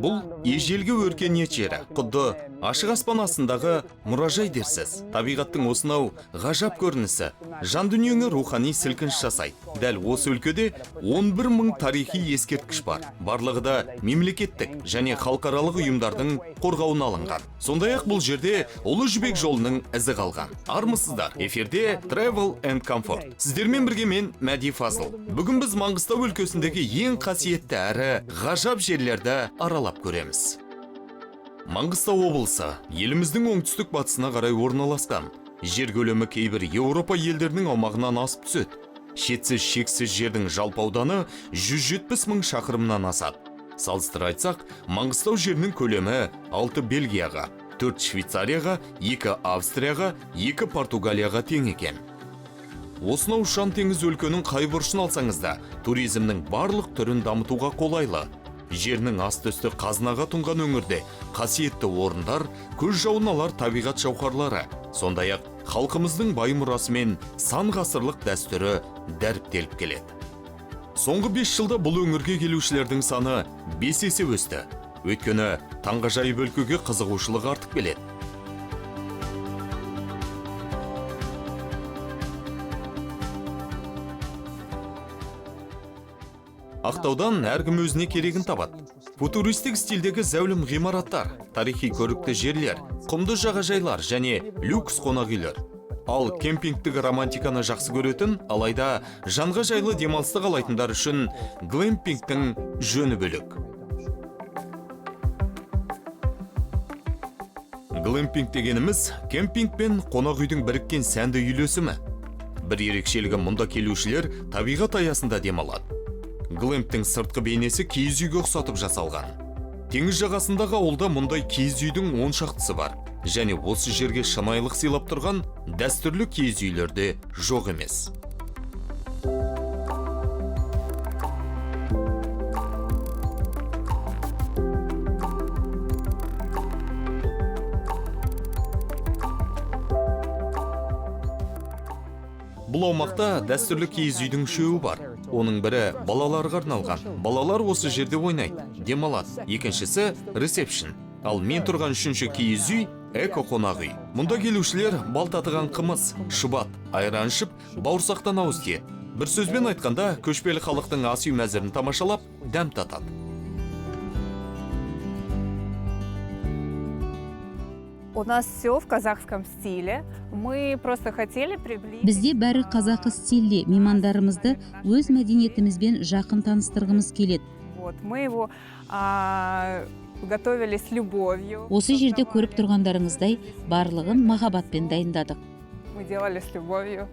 Бұл ежелгі өркениет жері, құдды ашық аспан астындағы мұражай дерсіз. Табиғаттың осынау ғажап көрінісі жан дүниеңе рухани сілкініс жасайды. Дәл осы өлкеде 11 мың тарихи ескерткіш бар. Барлығы да мемлекеттік және халықаралық ұйымдардың қорғауына алынған. Сондай-ақ бұл жерде Ұлы Жібек жолының ізі қалған. Армысыздар, эфирде Travel and Comfort. Сіздермен бірге мен, Мәди Фазыл. Бүгін біз Маңғыстау өлкесіндегі ең қасиетті әрі ғажап жерлерді аралап көреміз. Маңғыстау облысы еліміздің оңтүстік батысына қарай орналасқан. Жер көлемі кейбір Еуропа елдерінің аумағынан асып түседі. Шетсіз шексіз жердің жалпы ауданы 170 мың шақырымнан асады. Салыстыра айтсақ, Маңғыстау жерінің көлемі 6 Бельгияға, 4 Швейцарияға, 2 Австрияға, 2 Португалияға тең екен. Осынау ұшан теңіз өлкенің қай бұрышын алсаңыз да, туризмнің барлық түрін дамытуға қолайлы. Жерінің асты үсті қазынаға тұнған өңірде қасиетті орындар, көз жауын алар табиғат жауһарлары, сондай-ақ халқымыздың бай мұрасы мен сан ғасырлық дәстүрі дәріптеліп келеді. Соңғы 5 жылда бұл өңірге келушілердің саны 5 есе өсті. Өйткені таңғажайып өлкеге қызығушылық артып келеді. Ақтаудан әркім өзіне керегін табады. Футуристік стильдегі зәулім ғимараттар, тарихи көрікті жерлер, құмды жағажайлар және люкс қонақ үйлер. Ал кемпингтік романтиканы жақсы көретін, алайда жанға жайлы демалысты қалайтындар үшін глэмпингтің жөні бөлек. Глэмпинг дегеніміз кемпинг пен қонақ үйдің біріккен сәнді үйлесімі. Бір ерекшелігі, мұнда келушілер табиғат аясында демалады. Глэмптің сыртқы бейнесі киіз үйге ұқсатып жасалған. Теңіз жағасындағы ауылда мұндай киіз үйдің 10 шақтысы бар. Және осы жерге шынайылық сыйлап тұрған дәстүрлі киіз үйлерде жоқ емес. Бұл аумақта дәстүрлі киіз үйдің үшеуі бар. Оның бірі балаларға арналған. Балалар осы жерде ойнайды, демалады. Екіншісі ресепшн. Ал мен тұрған үшінші киіз үй эко қонақ үй. Мұнда келушілер бал татыған қымыз, шұбат, айран ішіп, бауырсақтан ауыз тиеді. Бір сөзбен айтқанда, көшпелі халықтың ас үй мәзірін тамашалап, дәм татады. У нас все в казахском стиле. Мы просто хотели приблизить. Бізде бәрі қазақы стильде. Меймандарымызды өз мәдениетімізбен жақын таныстырғымыз келеді. Вот, мы его готовили с любовью. Осы жерде көріп тұрғандарыңыздай, барлығын махаббатпен дайындадық. Мы делали с любовью.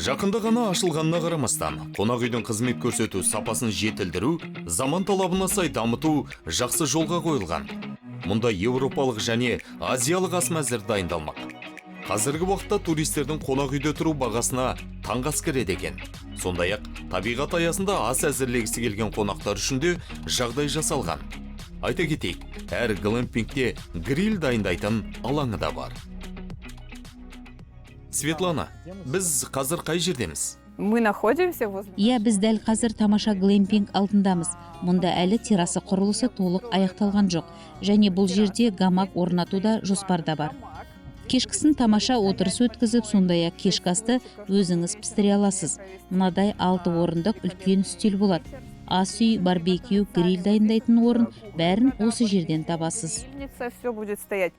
Жақында ғана ашылғанына қарамастан, қонақ үйдің қызмет көрсету сапасын жетілдіру, заман талабына сай дамыту жақсы жолға қойылған. Мұнда еуропалық және азиялық ас мәзір дайындалмақ. Қазіргі уақытта туристердің қонақ үйде тұру бағасына таңғы ас кіреді екен. Сондай-ақ табиғат аясында ас әзірлегісі келген қонақтар үшін де жағдай жасалған. Айта кетейік, әр глэмпингте гриль дайындайтын алаңы да бар. Светлана, біз қазір қай жердеміз? Мы находимся возле. Иә, біз дәл қазір тамаша глэмпинг алдындамыз. Мұнда әлі терраса құрылысы толық аяқталған жоқ және бұл жерде гамак орнату да жоспарда бар. Кешкісін тамаша отырыс өткізіп, сондай ақ кешкі асты өзіңіз пісіре аласыз. Мынадай алты орындық үлкен үстел болады. Ас үй, барбекю, гриль дайындайтын орын, бәрін осы жерден табасыз. Все будет стоять.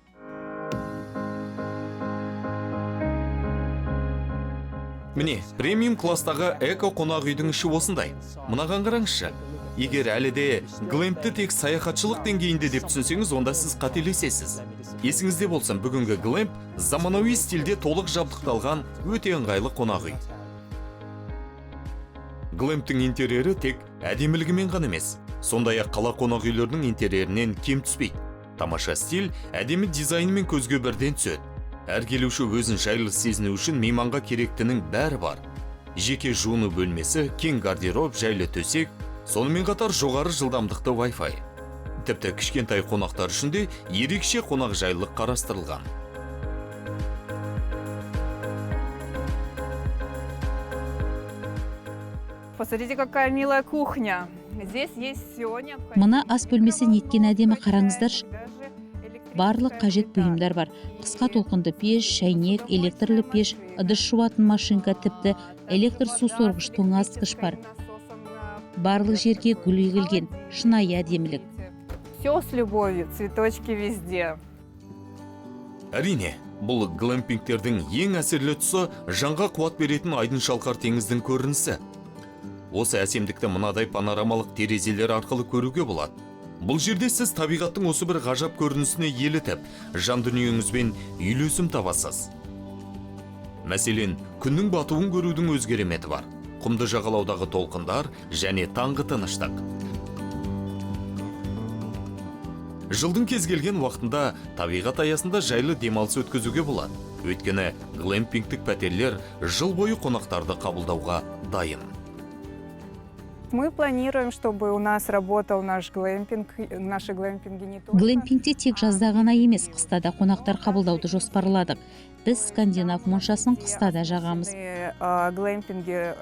Міне, премиум класстағы эко қонақ үйдің іші осындай. Мынаған қараңызшы. Егер әлі де глэмпті тек саяхатшылық деңгейінде деп түсінсеңіз, онда сіз қателесесіз. Есіңізде болсын, бүгінгі глэмп заманауи стильде толық жабдықталған өте ыңғайлы қонақ үй. Глэмптің интерьері тек әдемілігімен ғана емес, сондай-ақ қала қонақ үйлерінің интерьерінен кем түспейді. Тамаша стиль, әдемі дизайнымен көзге бірден түседі. Әр келуші өзін жайлы сезіну үшін мейманға керектінің бәрі бар. Жеке жуыну бөлмесі, кең гардероб, жайлы төсек, сонымен қатар жоғары жылдамдықты Wi-Fi. Тіпті кішкентай қонақтар үшін де ерекше қонақжайлылық қарастырылған. Посмотрите, какая милая кухня. Здесь есть все необходимое. Мына ас бөлмесі неткен әдемі, қараңыздаршы. Барлық қажет бұйымдар бар: қысқа толқынды пеш, шәйнек, электрлі пеш, ыдыс жуатын машинка, тіпті электр су сорғыш, тоңазытқыш бар. Барлық жерге гүл егілген, шынайы әдемілік. Все с любовью, цветочки везде. Әрине, бұл глэмпингтердің ең әсерлі тұсы — жанға қуат беретін айдын шалқар теңіздің көрінісі. Осы әсемдікті мынадай панорамалық терезелер арқылы көруге болады. Бұл жерде сіз табиғаттың осы бір ғажап көрінісіне елітіп, жан дүниеңізбен үйлесім табасыз. Мәселен, күннің батуын көрудің өз кереметі бар. Құмды жағалаудағы толқындар және таңғы тыныштық. Жылдың кез келген уақытында табиғат аясында жайлы демалыс өткізуге болады. Өйткені глэмпингтік пәтерлер жыл бойы қонақтарды қабылдауға дайын. Мы планируем, чтобы у нас работал наш глэмпинг, наши глэмпинги не только... Глэмпингте тек жазда ғана емес, қыста да қонақтар қабылдауды жоспарладық. Біз скандинав моншасын қыста да жағамыз. Глэмпинги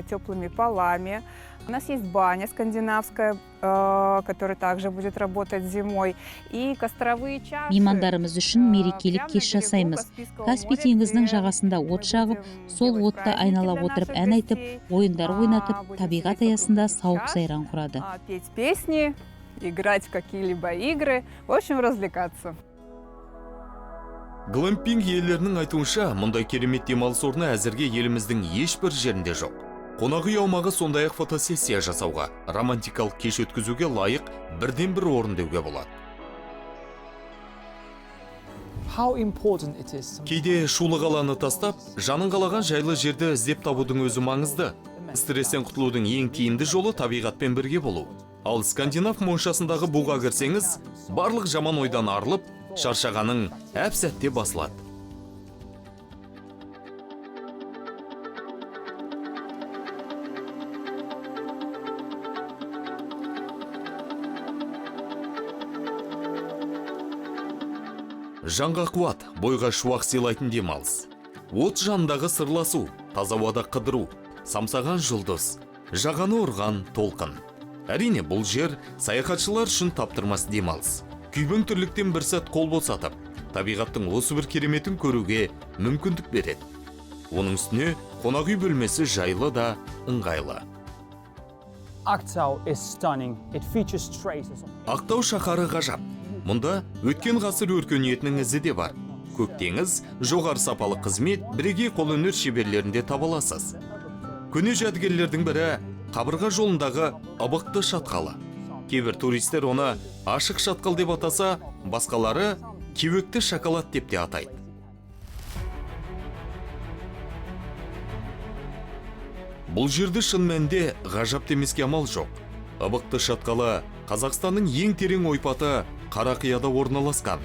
теплыми полами. У нас есть баня скандинавская, которая также будет работать зимой. И костровые чаши. Меймандарымыз үшін мерекелік кеш жасаймыз. Каспий теңізінің жағасында от жағып, сол отты айнала отырып ән айтып, ойындар ойнатып, табиғат аясында сауық сайран құрады. Петь песни, играть в какие-либо игры, в общем, развлекаться. Глэмпинг иелерінің айтуынша, мұндай керемет демалыс орны әзірге еліміздің ешбір жерінде жоқ. Қонақ үй аумағы сондай-ақ фотосессия жасауға, романтикалық кеш өткізуге лайық бірден бір орын деуге болады. Кейде шулы қаланы тастап, жаның қалаған жайлы жерді іздеп табудың өзі маңызды. Стресстен құтылудың ең тиімді жолы — табиғатпен бірге болу. Ал скандинав моншасындағы буға кірсеңіз, барлық жаман ойдан арылып, шаршағаның әп сәтте басылады. Жанға қуат, бойға шуақ сыйлайтын демалыс. От жанындағы сырласу, таза ауада қыдыру, самсаған жұлдыз, жағаны ұрған толқын. Әрине, бұл жер саяхатшылар үшін таптырмас демалыс. Күйбең тірліктен бір сәт қол босатып, табиғаттың осы бір кереметін көруге мүмкіндік береді. Оның үстіне қонақ үй бөлмесі жайлы да ыңғайлы. Aktau is stunning. It features traces of Ақтау шаһары ғажап. Мұнда өткен ғасыр өркениетінің ізі де бар. Көк теңіз, жоғары сапалы қызмет, бірегей қолөнер шеберлерінде таба аласыз. Көне жәдігерлердің бірі — қабырға жолындағы Ыбықты шатқалы. Кейбір туристер оны ашық шатқал деп атаса, басқалары кеуекті шоколад деп те атайды. Бұл жерді шын мәнінде ғажап демеске амал жоқ. Ыбықты шатқалы Қазақстанның ең терең ойпаты Қарақияда орналасқан.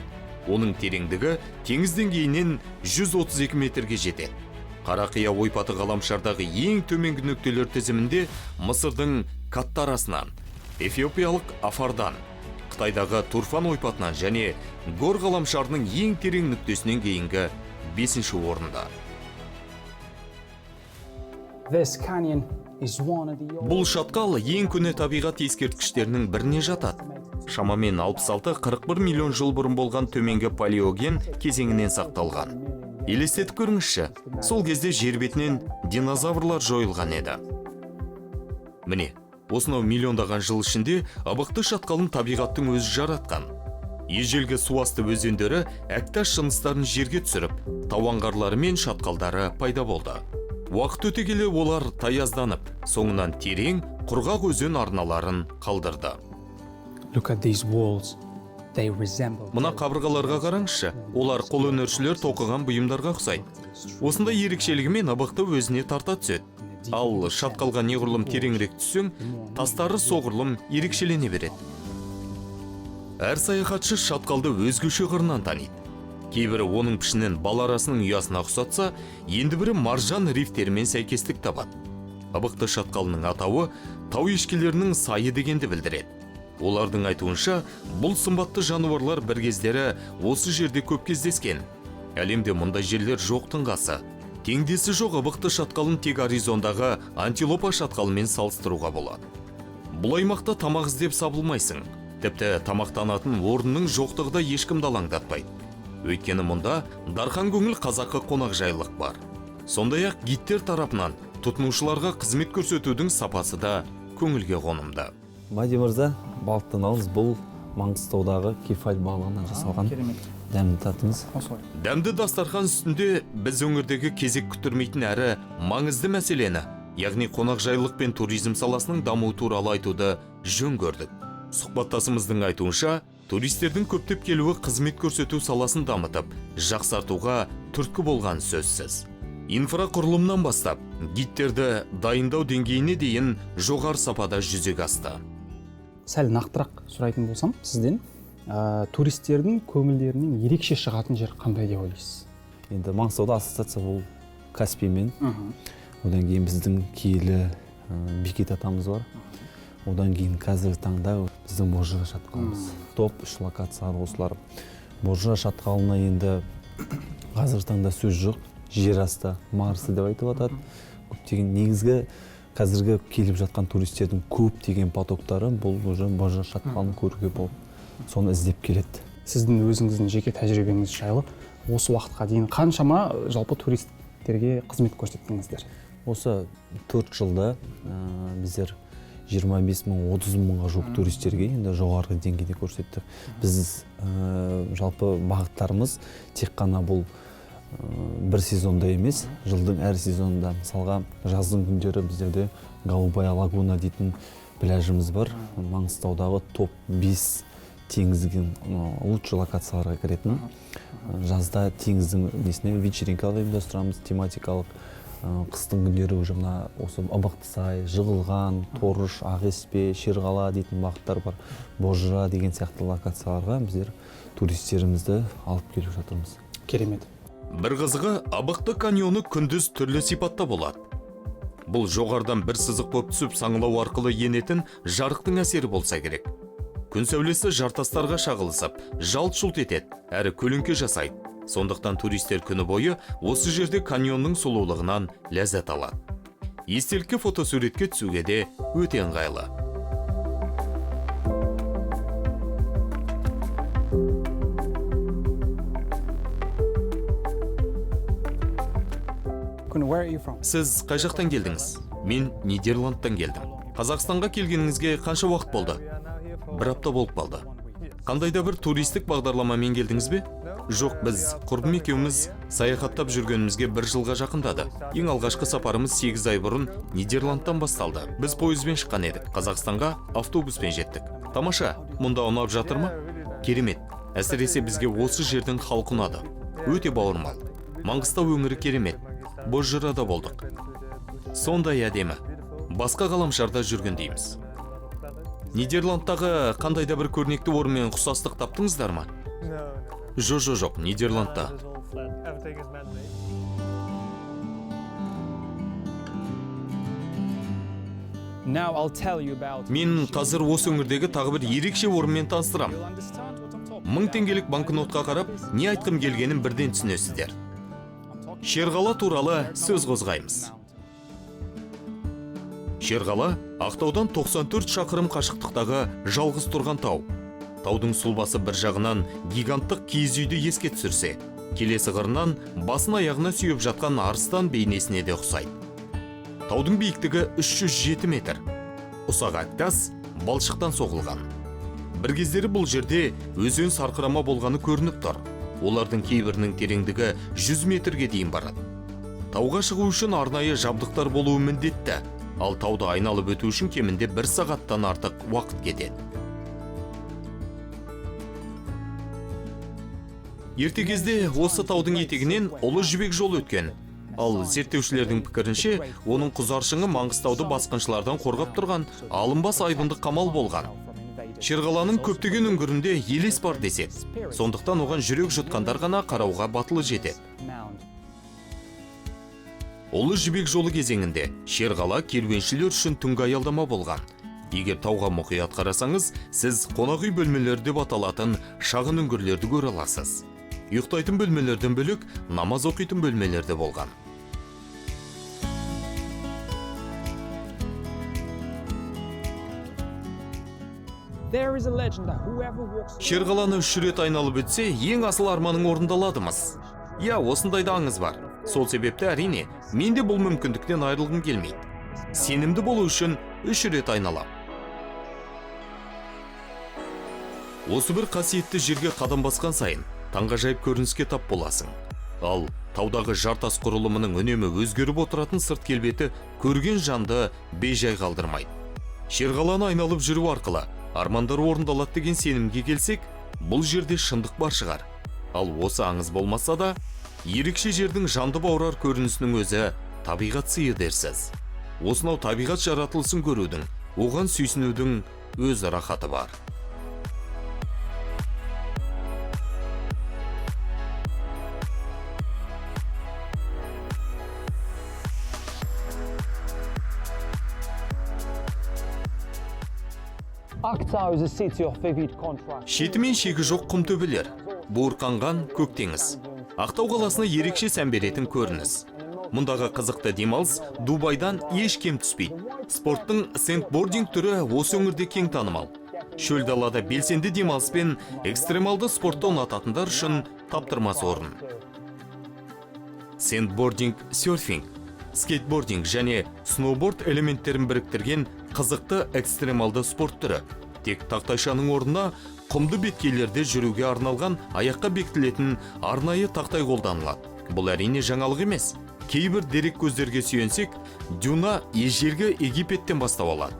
Оның тереңдігі теңіз деңгейінен 132 метрге жетеді. Қарақия ойпаты ғаламшардағы ең төменгі нүктелер тізімінде Мысырдың Каттарасынан, эфиопиялық Афардан, Қытайдағы Турфан ойпатынан және Гор ғаламшарының ең терең нүктесінен кейінгі бесінші орында. This canyon is one of the Бұл шатқал ең көне табиғат ескерткіштерінің біріне жатады. Шамамен 66-41 миллион жыл бұрын болған төменгі палеоген кезеңінен сақталған. Елестетіп көріңізші, сол кезде жер бетінен динозаврлар жойылған еді. Міне, осынау миллиондаған жыл ішінде Ыбықты шатқалын табиғаттың өзі жаратқан. Ежелгі су асты өзендері әктас жыныстарын жерге түсіріп, тау аңғарлары мен шатқалдары пайда болды. Уақыт өте келе олар таязданып, соңынан терең, құрғақ өзен арналарын қалдырды. Look at these walls. They resemble Мына қабырғаларға қараңызшы, олар қолөнершілер тоқыған бұйымдарға ұқсайды. Осындай ерекшелігімен Ыбықты өзіне тарта түседі. Ал шатқалға неғұрлым тереңірек түссең, тастары соғұрлым ерекшелене береді. Әр саяхатшы шатқалды өзгеше қырынан таниды. Кейбірі оның пішінін бал арасының ұясына ұқсатса, енді бірі маржан рифтерімен сәйкестік табады. Ыбықты шатқалының атауы тау ешкілерінің сайы дегенді білдіреді. Олардың айтуынша, бұл сымбатты жануарлар бір кездері осы жерде көп кездескен. Әлемде мұндай жерлер жоқтың қасы. Теңдесі жоқ Ыбықты шатқалын тек Аризондағы Антилопа шатқалымен салыстыруға болады. Бұл аймақта тамақ іздеп сабылмайсың. Тіпті тамақтанатын орынның жоқтығы да ешкімді алаңдатпайды. Өйткені мұнда дархан көңіл қазақы қонақжайлық бар. Сондай-ақ гидтер тарапынан тұтынушыларға қызмет көрсетудің сапасы да көңілге қонымды. Мади мырза, балықтан алыңыз. Бұл Маңғыстаудағы кефаль балығынан жасалған. Керемет. Дәмін татыңыз. Осылай. Дәмді дастархан үстінде біз өңірдегі кезек күттірмейтін әрі маңызды мәселені, яғни қонақжайлылық пен туризм саласының дамуы туралы айтуды жөн көрдік. Сұхбаттасымыздың айтуынша, туристердің көптеп келуі қызмет көрсету саласын дамытып, жақсартуға түрткі болған сөзсіз. Инфрақұрылымнан бастап, гидтерді дайындау деңгейіне дейін жоғары сапада жүзеге асты. Сәл нақтырақ сұрайтын болсам сізден, туристердің көңілдерінен ерекше шығатын жер қандай деп ойлайсыз? Енді Маңғыстауда ассоциация бұл Каспиймен. Одан кейін біздің киелі Бекет атамыз бар. Одан кейін қазіргі таңда біздің Бозжыра шатқалымыз. Топ 3 локациялар осылар. Бозжыра шатқалына енді қазіргі таңда сөз жоқ. Жер асты Марсы деп айтып атады. Көптеген негізгі қазіргі келіп жатқан туристердің көптеген потоктары бұл уже Бозжыра шатқалын көруге болып, соны іздеп келеді. Сіздің өзіңіздің жеке тәжірибеңіз жайлы, осы уақытқа дейін қаншама жалпы туристерге қызмет көрсеттіңіздер? Осы 4 жылда біздер 25 мың, 30 мыңға жуық туристерге енді жоғарғы деңгейде көрсеттік. Біз жалпы бағыттарымыз тек қана бұл бір сезонда емес, жылдың әр сезонында. Мысалға, жаздың күндері біздерде Голубая лагуна дейтін пляжымыз бар. Маңғыстаудағы топ 5 теңіздің лучший локацияларға кіретін. Жазда теңіздің несіне вечеринкалар ұйымдастырамыз, тематикалық. Қыстың күндері уже мына осы Ыбықты сай, Жығылған, Торыш, Ақеспе, Шерқала дейтін бағыттар бар. Бозжыра деген сияқты локацияларға біздер туристерімізді алып келіп жатырмыз. Керемет. Бір қызығы, Ыбықты каньоны күндіз түрлі сипатта болады. Бұл жоғарыдан бір сызық боп түсіп саңылау арқылы енетін жарықтың әсері болса керек. Күн сәулесі жартастарға шағылысып, жалт-жұлт етеді, әрі көлеңке жасайды. Сондықтан туристер күні бойы осы жерде каньонның сұлулығынан ләззат алады. Естелікке фотосуретке түсуге де өте ыңғайлы. Where are you from? Сіз қай жақтан келдіңіз? Мен Нидерландтан келдім. Қазақстанға келгеніңізге қанша уақыт болды? Бір апта болып қалды. Қандай да бір туристік бағдарламамен келдіңіз бе? Жоқ, біз құрбым екеуміз саяхаттап жүргенімізге бір жылға жақындады. Ең алғашқы сапарымыз 8 ай бұрын Нидерландтан басталды. Біз пойызбен шыққан едік. Қазақстанға автобуспен жеттік. Тамаша, мұнда ұнап жатыр ма? Керемет. Әсіресе бізге осы жердің халқы ұнады. Өте бауырмал. Маңғыстау өңірі керемет. Бозжырада болдық. Сондай әдемі. Басқа ғаламшарда жүргендейміз. Нидерландтағы қандай да бір көрнекті орынмен ұқсастық таптыңыздар ма? Жоқ, жоқ, жоқ, Нидерландта. Now I'll tell you about Мен қазір осы өңірдегі тағы бір ерекше орынмен таныстырамын. You'll understand what I'm talking 1000 теңгелік банкнотқа қарап, не айтқым келгенін бірден түсінесіздер. Шерқала туралы сөз қозғаймыз. Шерқала Ақтаудан 94 шақырым қашықтықтағы жалғыз тұрған тау. Таудың сұлбасы бір жағынан гиганттық киіз үйді еске түсірсе, келесі қырынан басын аяғына сүйеп жатқан арыстан бейнесіне де ұқсайды. Таудың биіктігі 307 метр. Ұсақ әктас балшықтан соғылған. Бір кездері бұл жерде өзен сарқырама болғаны көрініп тұр. Олардың кейбірінің тереңдігі 100 метрге дейін барады. Тауға шығу үшін арнайы жабдықтар болуы міндетті, ал тауды айналып өту үшін кемінде бір сағаттан артық уақыт кетеді. Ерте кезде осы таудың етегінен Ұлы Жібек жолы өткен. Ал зерттеушілердің пікірінше, оның құзар шыңы Маңғыстауды басқыншылардан қорғап тұрған алынбас айбынды қамал болған. Шерқаланың көптеген үңгірінде елес бар деседі. Сондықтан оған жүрек жұтқандар ғана қарауға батылы жетеді. Ұлы Жібек жолы кезеңінде Шерқала керуеншілер үшін түнгі аялдама болған. Егер тауға мұқият қарасаңыз, сіз қонақ үй бөлмелері деп аталатын шағын үңгірлерді көре аласыз. Ұйықтайтын бөлмелерден бөлек намаз оқитын бөлмелер де болған. Шерқаланы 3 рет айналып өтсе, ең асыл арманың орындаладымыз. Иә, осындай да аңыз бар. Сол себепті әрине, мен де бұл мүмкіндіктен айырылғым келмейді. Сенімді болу үшін 3 рет айналам. Осы бір қасиетті жерге қадам басқан сайын таңғажайып көрініске тап боласың. Ал таудағы жартас құрылымының үнемі өзгеріп отыратын сырт келбеті көрген жанды бейжай қалдырмайды. Шерқаланы айналып жүру арқылы армандар орындалады деген сенімге келсек, бұл жерде шындық бар шығар. Ал осы аңыз болмаса да, ерекше жердің жанды баурар көрінісінің өзі табиғат сыйы дерсіз. Осынау табиғат жаратылысын көрудің, оған сүйсінудің өз рахаты бар. Шеті мен шегі жоқ құм төбелер, буырқанған көк теңіз. Ақтау қаласына ерекше сән беретін көрініс. Мұндағы қызықты демалыс Дубайдан еш кем түспейді. Спорттың сэндбординг түрі осы өңірде кең танымал. Шөл далада белсенді демалыс пен экстремалды спортты ұнататындар үшін таптырмас орын. Сэндбординг серфинг, скейтбординг және сноуборд элементтерін біріктірген қызықты экстремалды спорт түрі. Тек тақтайшаның орнына құмды беткейлерде жүруге арналған аяққа бекітілетін арнайы тақтай қолданылады. Бұл әрине жаңалық емес. Кейбір дерек көздерге сүйенсек, дюна ежелгі Египеттен бастау алады.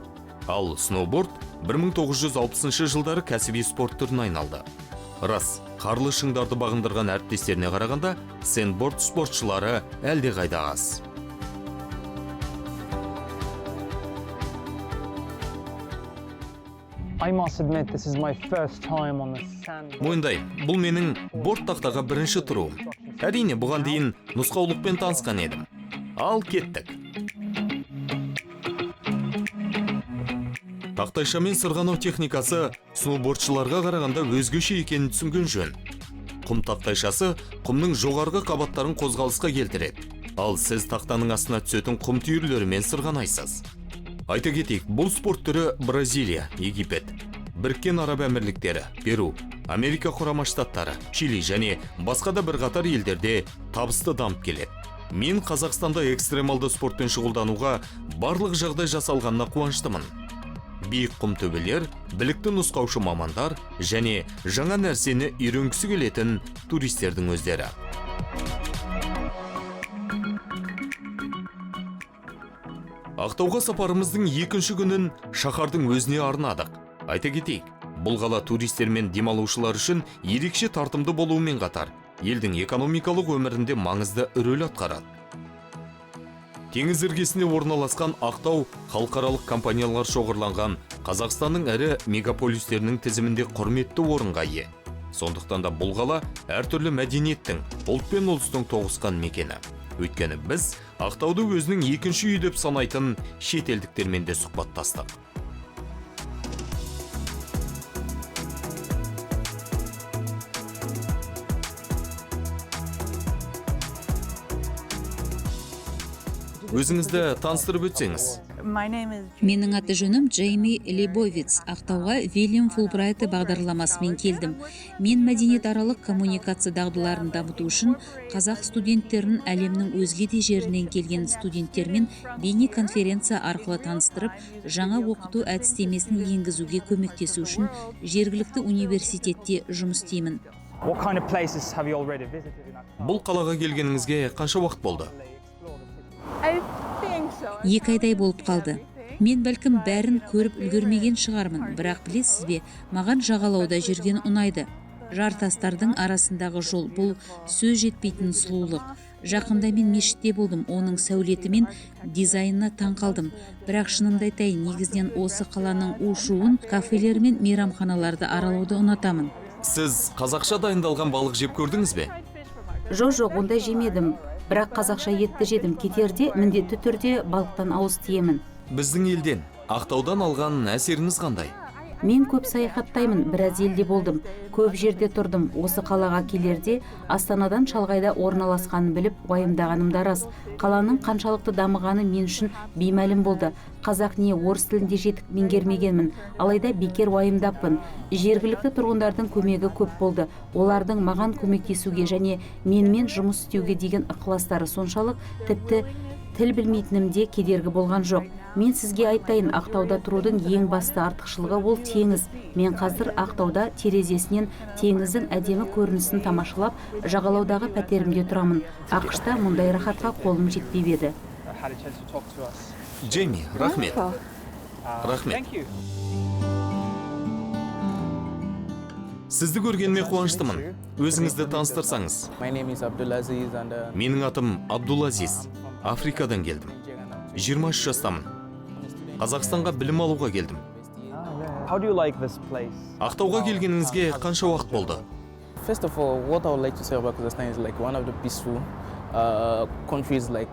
Ал сноуборд 1960 жылдары кәсіби спорт түріне айналды. Рас, қарлы шыңдарды бағындырған әріптестеріне қарағанда, сэндборд спортшылары әлдеқайда аз. Мойындаймын, бұл менің борт тақтаға бірінші тұруым. Әрине, бұған дейін нұсқаулықпен танысқан едім. Ал кеттік. Тақтайшамен сырғанау техникасы сноубордшыларға қарағанда өзгеше екенін түсінген жөн. Құм тақтайшасы құмның жоғарғы қабаттарын қозғалысқа келтіреді. Ал сіз тақтаның астына түсетін құм түйірлерімен сырғанайсыз. Айта кетейік, бұл спорт түрі Бразилия, Египет, Біріккен Араб Әмірліктері, Перу, Америка Құрама Штаттары, Чили және басқа да бірқатар елдерде табысты дамып келеді. Мен Қазақстанда экстремалды спортпен шұғылдануға барлық жағдай жасалғанына қуаныштымын. Биік құм төбелер, білікті нұсқаушы мамандар және жаңа нәрсені үйренгісі келетін туристердің өздері. Ақтауға сапарымыздың екінші күнін шаһардың өзіне арнадық. Айта кетейік, бұл қала туристер мен демалушылар үшін ерекше тартымды болуымен қатар, елдің экономикалық өмірінде маңызды рөл атқарады. Теңіз іргесінде орналасқан Ақтау халықаралық компаниялар шоғырланған Қазақстанның ірі мегаполистерінің тізімінде құрметті орынға ие. Сондықтан да бұл қала әртүрлі мәдениеттің, ұлт пен ұлыстың тоғысқан мекені. Өйткені біз Ақтауды өзінің екінші үйі деп санайтын шетелдіктермен де сұхбаттастық. Өзіңізді таныстырып өтсеңіз. Менің аты жөнім Джейми Лебовиц. Ақтауға Вильям Фулбрайт бағдарламасымен келдім. Мен мәдениетаралық коммуникация дағдыларын дамыту үшін қазақ студенттерін әлемнің өзге де жерінен келген студенттермен бейнеконференция арқылы таныстырып, жаңа оқыту әдістемесін енгізуге көмектесу үшін жергілікті университетте жұмыс істеймін. Бұл қалаға келгеніңізге қанша уақыт болды? 2 айдай болып қалды. Мен бәлкім бәрін көріп үлгермеген шығармын, бірақ білесіз бе, маған жағалауда жүрген ұнайды. Жартастардың арасындағы жол бұл сөз жетпейтін сұлулық. Жақында мен мешітте болдым, оның сәулеті мен дизайнына таң қалдым. Бірақ шынымды айтайын, негізінен осы қаланың у-шуын, кафелер мен мейрамханаларды аралауды ұнатамын. Сіз қазақша дайындалған балық жеп көрдіңіз бе? Жоқ, ондай жемедім. Бірақ қазақша етті жедім. Кетерде міндетті түрде балықтан ауыз тиемін. Біздің елден, Ақтаудан алған әсеріңіз қандай? Мен көп саяхаттаймын, біраз елде болдым, көп жерде тұрдым. Осы қалаға келерде Астанадан шалғайда орналасқанын біліп, уайымдағаным да рас. Қаланың қаншалықты дамығаны мен үшін беймәлім болды. Қазақ не орыс тілінде жетік меңгермегенмін, алайда бекер уайымдаппын. Жергілікті тұрғындардың көмегі көп болды. Олардың маған көмектесуге және менімен жұмыс істеуге деген ықыластары соншалық, тіпті тіл білмейтінімде кедергі болған жоқ. Мен сізге айтайын, Ақтауда тұрудың ең басты артықшылығы ол теңіз. Мен қазір Ақтауда терезесінен теңіздің әдемі көрінісін тамашалап, жағалаудағы пәтерімде тұрамын. АҚШ-та мұндай рахатқа қолым жетпеп еді. Had a chance to talk to us. Джейми, рахмет. Рахмет. Thank you. Сізді көргеніме қуаныштымын. Өзіңізді таныстырсаңыз. My name is Abdulaziz and Менің атым Абдулазиз. Африкадан келдім. 23 жастамын. Қазақстанға білім алуға келдім. How do you like this place? Ақтауға келгеніңізге қанша уақыт болды? First of all, what I would like to say about Kazakhstan is like one of the peaceful countries, like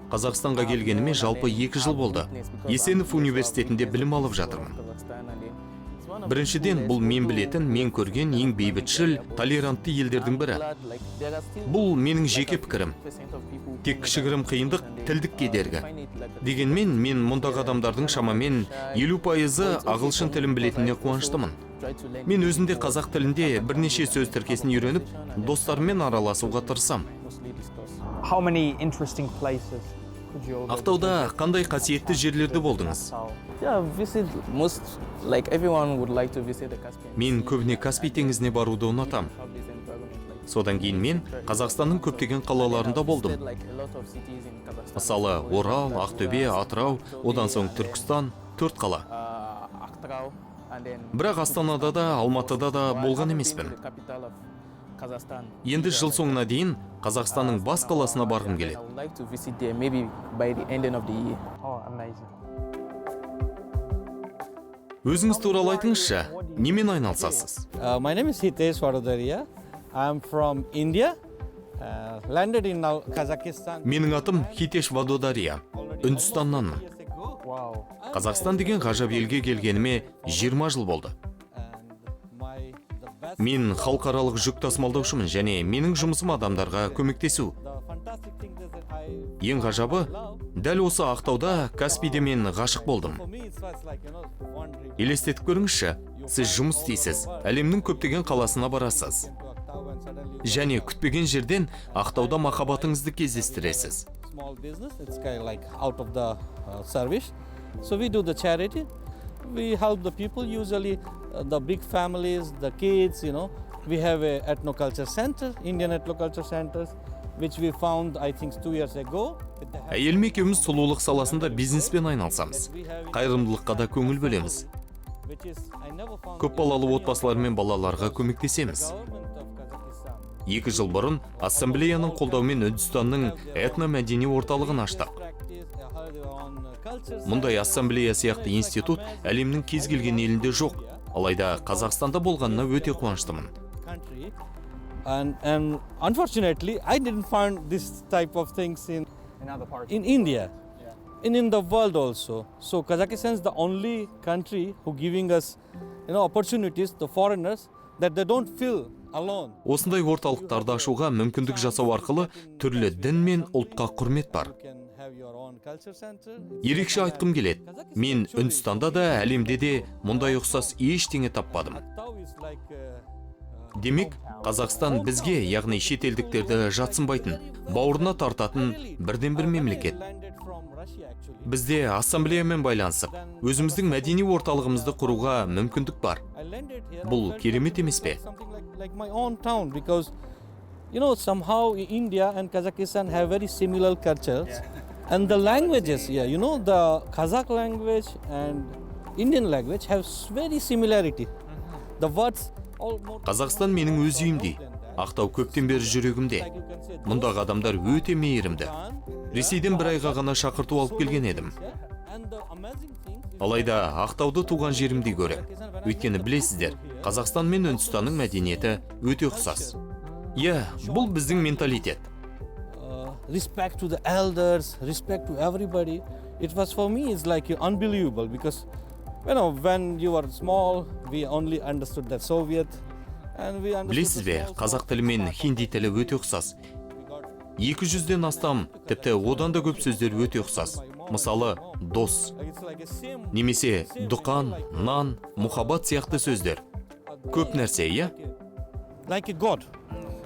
Қазақстанға келгеніме жалпы 2 жыл болды. Есенов университетінде білім алып жатырмын. Біріншіден, бұл мен білетін, мен көрген ең бейбітшіл, толерантты елдердің бірі. Бұл менің жеке пікірім. Тек кішігірім қиындық — тілдік кедергі. Дегенмен мен мұндағы адамдардың шамамен 50%-ы ағылшын тілін білетініне қуаныштымын. Мен өзім де қазақ тілінде бірнеше сөз тіркесін үйреніп, достарыммен араласуға тырысам. How many interesting places could you already Ақтауда қандай қасиетті жерлерде болдыңыз? Yeah, visit most, like everyone would like to visit the Caspian Мен Sea. көбіне Каспий теңізіне баруды ұнатам. Have this environment, like Содан кейін мен Қазақстанның көптеген қалаларында болдым. Like a lot of cities in Kazakhstan. Мысалы, Орал, Ақтөбе, Атырау, одан соң Түркістан, төрт қала. Atyrau, and then Бірақ Астанада да, Алматыда да болған емеспін. The capital of Kazakhstan. Енді жыл соңына дейін Қазақстанның бас қаласына барғым I келеді. Would like to visit there maybe by the ending of the year. Oh, amazing. Өзіңіз туралы айтыңызшы, немен айналысасыз? My name is Hitesh Vadodaria. I'm from India. Landed in now Kazakhstan. Менің атым Хитеш Вадодария. Үндістаннанмын. Years ago. Wow. Қазақстан деген ғажап елге келгеніме 20 жыл болды. And my the best Мен халықаралық жүк тасымалдаушымын және менің жұмысым адамдарға көмектесу. The fantastic thing is that I Ең ғажабы, дәл осы Ақтауда, Каспийде мен ғашық болдым. For me it was like wandering Елестетіп көріңізші, сіз жұмыс істейсіз, әлемнің көптеген қаласына барасыз. To Aktau and suddenly Және күтпеген жерден Ақтауда махаббатыңызды кездестіресіз. Small business. It's kind of like out of the service. So we do the charity. We help the people, usually the big families, the kids. We have a ethnoculture center, Indian ethnoculture centers, which we found, I think, 2 years ago with the help Әйелім екеуміз сұлулық саласында бизнеспен айналысамыз. Қайырымдылыққа да көңіл бөлеміз. Which is I never found Көп балалы отбасылар мен балаларға көмектесеміз. Government of Kazakhstan. 2 жыл бұрын ассамблеяның қолдауымен Үндістанның этномәдени орталығын аштық. Practice their own cultures. Мұндай ассамблея сияқты институт әлемнің кез келген елінде жоқ. Алайда Қазақстанда болғанына өте қуаныштымын. Country and unfortunately I didn't find this type of things in In other parts. In India and in the world also. So Kazakhstan is the only country who giving us opportunities, the foreigners, that they don't feel alone. Осындай орталықтарды ашуға мүмкіндік жасау арқылы түрлі дін мен ұлтқа құрмет бар. You can have your own culture center. Ерекше айтқым келеді. Мен Үндістанда да, әлемде де мұндай ұқсас ештеңе таппадым. Aktau is like Демек, Қазақстан бізге, яғни шетелдіктерді жатсынбайтын, бауырына тартатын бірден бір мемлекет. Landed from Russia, actually. Бізде ассамблеямен байланысып, өзіміздің мәдени орталығымызды құруға мүмкіндік бар. I landed here. Бұл I felt керемет like емес пе? something like my own town because somehow India and Kazakhstan have very similar cultures and the languages. Yeah, the Kazakh language and Indian language have very similarity. The words all more Қазақстан менің өз үйімдей. Ақтау көптен бері жүрегімде. Мұндағы адамдар өте мейірімді. Ресейден бір айға ғана шақырту алып келген едім. Алайда Ақтауды туған жерімдей көрем. Өйткені білесіздер, Қазақстан мен Үндістанның мәдениеті өте ұқсас. Иә, бұл біздің менталитет. Respect to the elders, respect to everybody. It was for me, it's like unbelievable because When you were small, we only understood the Soviet, and we understood Білесіз the бе, small, қазақ тілі мен хинди тілі өте ұқсас. 200-ден астам, тіпті одан да көп сөздер өте ұқсас. Мысалы, дос Like it's like a same немесе дүқан, нан, мұхаббат сияқты сөздер. Көп нәрсе, иә? Like a god.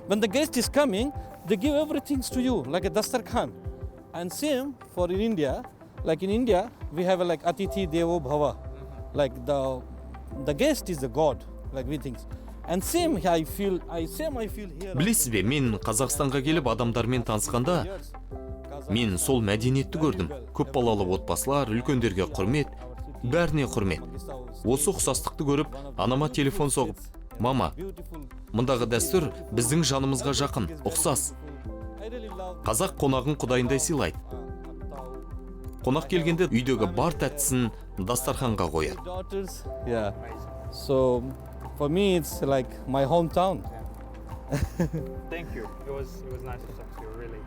When the guest is coming, they give everything to you, like a dastarkhan. And same for in India, like in India, we have a like Atithi Devo Bhava, like the guest is the god, like we think. And same I feel, I same I feel here. Білесіз бе, мен Қазақстанға келіп, адамдармен танысқанда, мен сол мәдениетті көрдім. Көп балалы отбасылар, үлкендерге құрмет, бәріне құрмет. Осы ұқсастықты көріп, анама телефон соғып: «Мама, мұндағы дәстүр біздің жанымызға жақын, ұқсас. Қазақ қонағын құдайындай сыйлайды. Қонақ келгенде үйдегі бар тәттісін дастарханға қояды». Daughters, yeah. So for me, it's like my hometown. Thank you. It was nice to talk to you, really.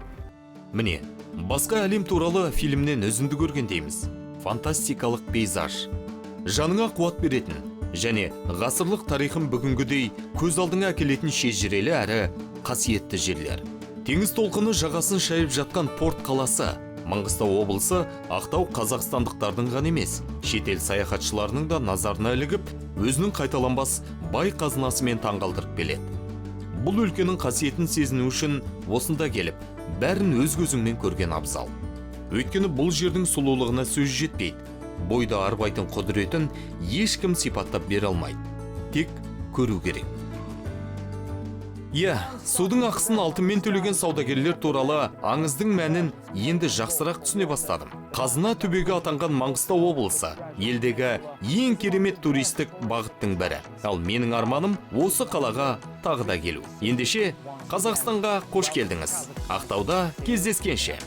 Міне, басқа әлем туралы фильмнен үзінді көргендейміз. Фантастикалық пейзаж, жаныңа қуат беретін және ғасырлық тарихын бүгінгідей көз алдыңа әкелетін шежірелі әрі қасиетті жерлер. Теңіз толқыны жағасын шайып жатқан порт қаласы Маңғыстау облысы Ақтау қазақстандықтардың ғана емес, шетел саяхатшыларының да назарына ілігіп, өзінің қайталанбас бай қазынасымен таңғалдырып келеді. Бұл өлкенің қасиетін сезіну үшін осында келіп, бәрін өз көзіңмен көрген абзал. Өйткені бұл жердің сұлулығына сөз жетпейді, бойды арбайтын құдіретін ешкім сипаттап бере алмайды, тек көру керек. Иә, судың ақысын алтынмен төлеген саудагерлер туралы аңыздың мәнін енді жақсырақ түсіне бастадым. Қазына түбегі атанған Маңғыстау облысы елдегі ең керемет туристік бағыттың бірі. Ал менің арманым — осы қалаға тағы да келу. Ендеше, Қазақстанға қош келдіңіз! Ақтауда кездескенше!